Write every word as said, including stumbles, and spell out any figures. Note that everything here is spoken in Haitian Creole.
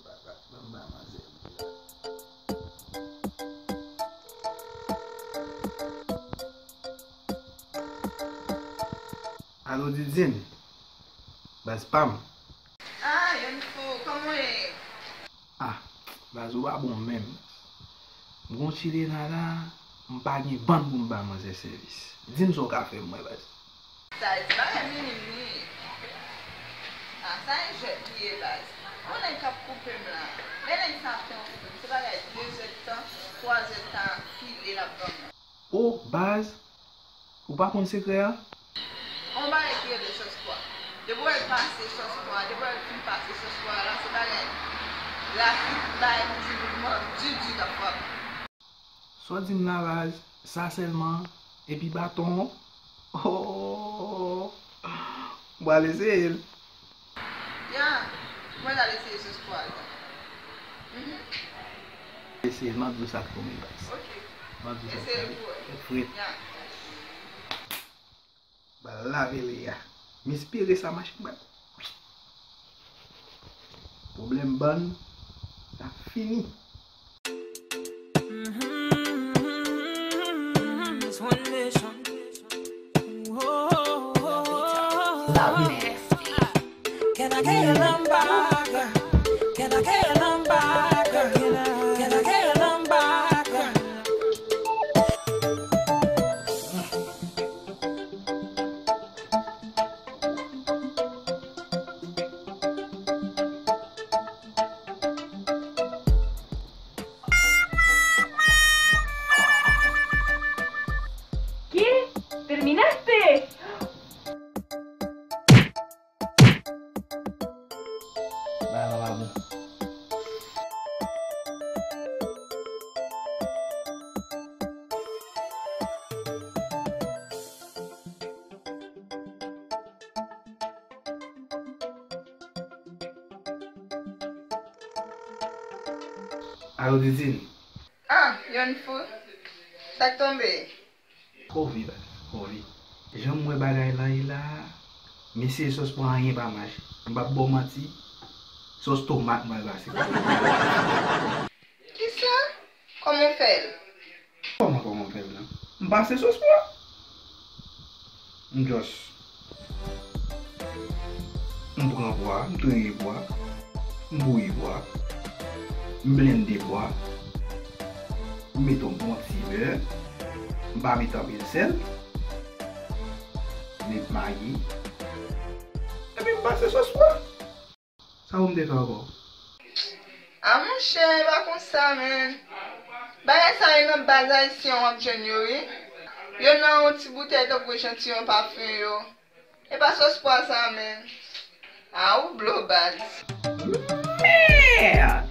Papa, ban m ba manzè. Alo, Didine. Baz pa m. Ah, Yonfo, kòman w ye? Ah, baz, ou pa bon menm. M gon ti Lena la, m pa gen bann pou m ba manzè sèvis. Di m sa w ka fè m wè, baz. Sa e ti bagay minim li ye. Ah, sa e jwèt li ye, baz. Gon nèg k ap koupe m la. Lè nèg sa ap fè yon koupe m, se bagay de zè tan, twa zè tan file l ap ban m nan. O, baz, ou pa konn sekrè a? Yon bagay ki rele sòs pwa. Depi w wè l pase sòs pwa, depi w wè l fin pase sòs pwa la, se bagay lafit, bagay pou di mouvman di di k ap frape. Sa w di m la, baz, sa sèlman, epi baton? Oh! M pral eseye l. Ya, mwen t al eseye sòs pwa a. Mhm. Eseye l, m ap di w sa k tonbe, baz. Ok. M ap di w sa k tonbe. Eseye l pou wè. Tèt frèt. Ya. Ba lave li a. M espere sa mache, baz. Pwoblèm bann, l ap fini. ¿Qué? ¿Terminaste? Bagay la pa bon. Alo, Didine. Ah, Yonfo. Sa k tonbe? Kovi, baz, kovi. Jan m wè bagay la ye la, mesye, sòs pwa anyen pa mache. M p ap ba w manti, sòs tomat mwen pase. Kisa? Kòman w fè l? Kòman, kòman m fè l la? M pase sòs pwa. M just, m pran pwa, m touye pwa, m bouyi pwa, m blende pwa, m mete yon bon ti bè, m pa mete anpil sèl, met magi, epi m pase sòs pwa. Sa pou m te fè ankò? A monchè, e pa konsa, menn. Bagay sa yo nan baz ayisyen w ap jwenn yo, wi. Yo nan yon ti boutèy tankou echantiyon pafen yo. E pa sòs pwa sa, menn. A ou blo, baz. Mèd!